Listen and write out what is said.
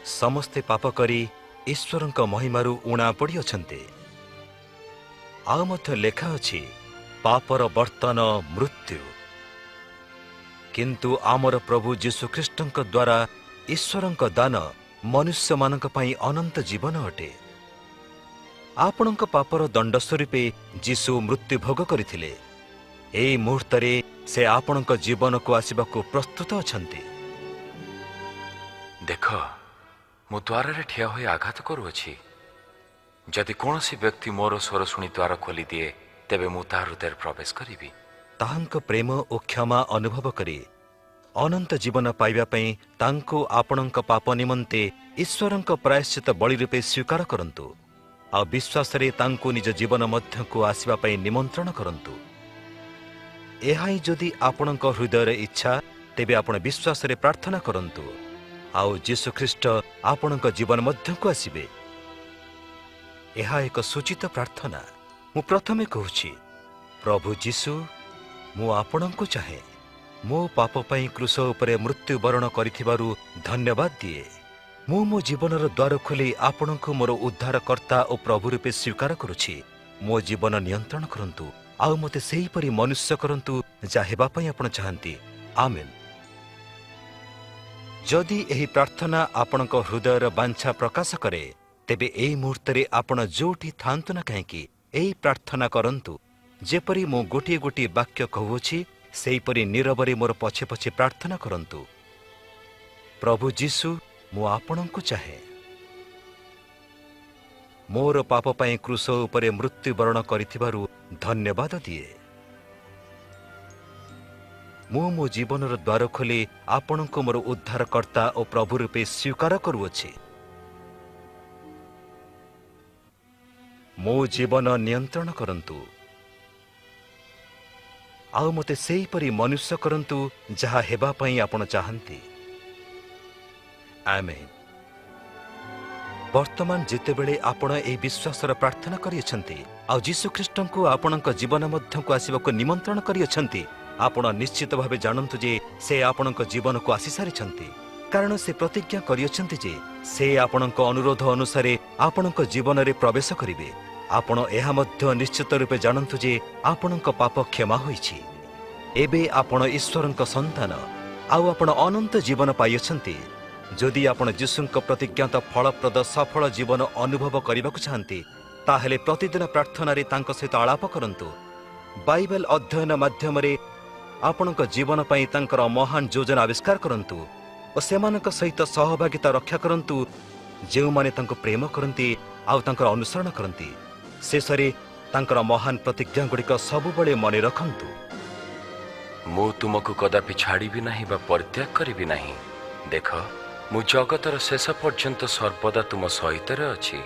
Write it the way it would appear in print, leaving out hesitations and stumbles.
ସମସ୍ତେ ପାପ କରି ଈଶ୍ୱରଙ୍କ ମହିମାରୁ ଊଣା ପଡ଼ିଅଛନ୍ତି। ଆଉ ମଧ୍ୟ ଲେଖା ଅଛି, ପାପର ବର୍ତ୍ତନ ମୃତ୍ୟୁ। କିନ୍ତୁ ଆମର ପ୍ରଭୁ ଯୀଶୁଖ୍ରୀଷ୍ଟଙ୍କ ଦ୍ୱାରା ଈଶ୍ୱରଙ୍କ ଦାନ ମନୁଷ୍ୟମାନଙ୍କ ପାଇଁ ଅନନ୍ତ ଜୀବନ ଅଟେ। ଆପଣଙ୍କ ପାପର ଦଣ୍ଡ ସ୍ୱରୂପେ ଯୀଶୁ ମୃତ୍ୟୁ ଭୋଗ କରିଥିଲେ। ଏହି ମୁହୂର୍ତ୍ତରେ ସେ ଆପଣଙ୍କ ଜୀବନକୁ ଆସିବାକୁ ପ୍ରସ୍ତୁତ ଅଛନ୍ତି। ଦେଖ, ମୁଁ ଦ୍ୱାରରେ ଠିଆ ହୋଇ ଆଘାତ କରୁଅଛି। ଯଦି କୌଣସି ବ୍ୟକ୍ତି ମୋର ସ୍ୱର ଶୁଣି ଦ୍ୱାର ଖୋଲିଦିଏ, ତେବେ ମୁଁ ତାହା ହୃଦୟରେ ପ୍ରବେଶ କରିବି। ତାହାଙ୍କ ପ୍ରେମ ଓ କ୍ଷମା ଅନୁଭବ କରି ଅନନ୍ତ ଜୀବନ ପାଇବା ପାଇଁ ତାଙ୍କୁ ଆପଣଙ୍କ ପାପ ନିମନ୍ତେ ଈଶ୍ୱରଙ୍କ ପ୍ରାୟଶ୍ଚିତ ବଳି ରୂପେ ସ୍ୱୀକାର କରନ୍ତୁ, ଆଉ ବିଶ୍ୱାସରେ ତାଙ୍କୁ ନିଜ ଜୀବନ ମଧ୍ୟକୁ ଆସିବା ପାଇଁ ନିମନ୍ତ୍ରଣ କରନ୍ତୁ। ଏହା ହିଁ ଯଦି ଆପଣଙ୍କ ହୃଦୟର ଇଚ୍ଛା, ତେବେ ଆପଣ ବିଶ୍ୱାସରେ ପ୍ରାର୍ଥନା କରନ୍ତୁ, ଆଉ ଯୀଶୁଖ୍ରୀଷ୍ଟ ଆପଣଙ୍କ ଜୀବନ ମଧ୍ୟକୁ ଆସିବେ। ଏହା ଏକ ସୂଚିତ ପ୍ରାର୍ଥନା। ମୁଁ ପ୍ରଥମେ କହୁଛି, ପ୍ରଭୁ ଯୀଶୁ, ମୁଁ ଆପଣଙ୍କୁ ଚାହେଁ। ମୋ ପାପ ପାଇଁ କ୍ରୁଶ ଉପରେ ମୃତ୍ୟୁବରଣ କରିଥିବାରୁ ଧନ୍ୟବାଦ ଦିଏ। ମୁଁ ମୋ ଜୀବନର ଦ୍ୱାର ଖୋଲି ଆପଣଙ୍କୁ ମୋର ଉଦ୍ଧାରକର୍ତ୍ତା ଓ ପ୍ରଭୁ ରୂପେ ସ୍ୱୀକାର କରୁଛି। ମୋ ଜୀବନ ନିୟନ୍ତ୍ରଣ କରନ୍ତୁ, ଆଉ ମୋତେ ସେହିପରି ମନୁଷ୍ୟ କରନ୍ତୁ ଯାହା ହେବା ପାଇଁ ଆପଣ ଚାହାନ୍ତି। ଆମେନ୍। ଯଦି ଏହି ପ୍ରାର୍ଥନା ଆପଣଙ୍କ ହୃଦୟର ବାଞ୍ଛା ପ୍ରକାଶ କରେ, ତେବେ ଏହି ମୁହୂର୍ତ୍ତରେ ଆପଣ ଯେଉଁଠି ଥାଆନ୍ତୁ ନା କାହିଁକି ଏହି ପ୍ରାର୍ଥନା କରନ୍ତୁ। ଯେପରି ମୁଁ ଗୋଟିଏ ଗୋଟିଏ ବାକ୍ୟ କହୁଅଛି, ସେହିପରି ନୀରବରେ ମୋର ପଛେ ପଛେ ପ୍ରାର୍ଥନା କରନ୍ତୁ। ପ୍ରଭୁ ଯୀଶୁ, ମୁଁ ଆପଣଙ୍କୁ ଚାହେଁ। ମୋର ପାପ ପାଇଁ କ୍ରୁଶ ଉପରେ ମୃତ୍ୟୁବରଣ କରିଥିବାରୁ ଧନ୍ୟବାଦ ଦିଏ। ମୁଁ ମୋ ଜୀବନର ଦ୍ୱାର ଖୋଲି ଆପଣଙ୍କୁ ମୋର ଉଦ୍ଧାରକର୍ତ୍ତା ଓ ପ୍ରଭୁ ରୂପେ ସ୍ୱୀକାର କରୁଅଛି। ମୋ ଜୀବନ ନିୟନ୍ତ୍ରଣ କରନ୍ତୁ, ଆଉ ମୋତେ ସେହିପରି ମନୁଷ୍ୟ କରନ୍ତୁ ଯାହା ହେବା ପାଇଁ ଆପଣ ଚାହାନ୍ତି। ଆମେନ୍। ବର୍ତ୍ତମାନ ଯେତେବେଳେ ଆପଣ ଏହି ବିଶ୍ୱାସର ପ୍ରାର୍ଥନା କରିଅଛନ୍ତି, ଆଉ ଯୀଶୁଖ୍ରୀଷ୍ଟଙ୍କୁ ଆପଣଙ୍କ ଜୀବନ ମଧ୍ୟକୁ ଆସିବାକୁ ନିମନ୍ତ୍ରଣ କରିଅଛନ୍ତି, ଆପଣ ନିଶ୍ଚିତ ଭାବେ ଜାଣନ୍ତୁ ଯେ ସେ ଆପଣଙ୍କ ଜୀବନକୁ ଆସିସାରିଛନ୍ତି। କାରଣ ସେ ପ୍ରତିଜ୍ଞା କରିଅଛନ୍ତି ଯେ ସେ ଆପଣଙ୍କ ଅନୁରୋଧ ଅନୁସାରେ ଆପଣଙ୍କ ଜୀବନରେ ପ୍ରବେଶ କରିବେ। ଆପଣ ଏହା ମଧ୍ୟ ନିଶ୍ଚିତ ରୂପେ ଜାଣନ୍ତୁ ଯେ ଆପଣଙ୍କ ପାପ କ୍ଷମା ହୋଇଛି। ଏବେ ଆପଣ ଈଶ୍ୱରଙ୍କ ସନ୍ତାନ, ଆଉ ଆପଣ ଅନନ୍ତ ଜୀବନ ପାଇଅଛନ୍ତି। ଯଦି ଆପଣ ଯୀଶୁଙ୍କ ପ୍ରତିଜ୍ଞାତ ଫଳପ୍ରଦ ସଫଳ ଜୀବନ ଅନୁଭବ କରିବାକୁ ଚାହାନ୍ତି, ତାହେଲେ ପ୍ରତିଦିନ ପ୍ରାର୍ଥନାରେ ତାଙ୍କ ସହିତ ଆଳାପ କରନ୍ତୁ। ବାଇବେଲ ଅଧ୍ୟୟନ ମାଧ୍ୟମରେ ଆପଣଙ୍କ ଜୀବନ ପାଇଁ ତାଙ୍କର ମହାନ ଯୋଜନା ଆବିଷ୍କାର କରନ୍ତୁ ଓ ସେମାନଙ୍କ ସହିତ ସହଭାଗିତା ରକ୍ଷା କରନ୍ତୁ ଯେଉଁମାନେ ତାଙ୍କୁ ପ୍ରେମ କରନ୍ତି ଆଉ ତାଙ୍କର ଅନୁସରଣ କରନ୍ତି। ଶେଷରେ ତାଙ୍କର ମହାନ ପ୍ରତିଜ୍ଞାଗୁଡ଼ିକ ସବୁବେଳେ ମନେ ରଖନ୍ତୁ। ମୁଁ ତୁମକୁ କଦାପି ଛାଡ଼ିବି ନାହିଁ ବା ପରିତ୍ୟାଗ କରିବି ନାହିଁ। ଦେଖ, ମୁଁ ଜଗତର ଶେଷ ପର୍ଯ୍ୟନ୍ତ ସର୍ବଦା ତୁମ ସହିତରେ ଅଛି।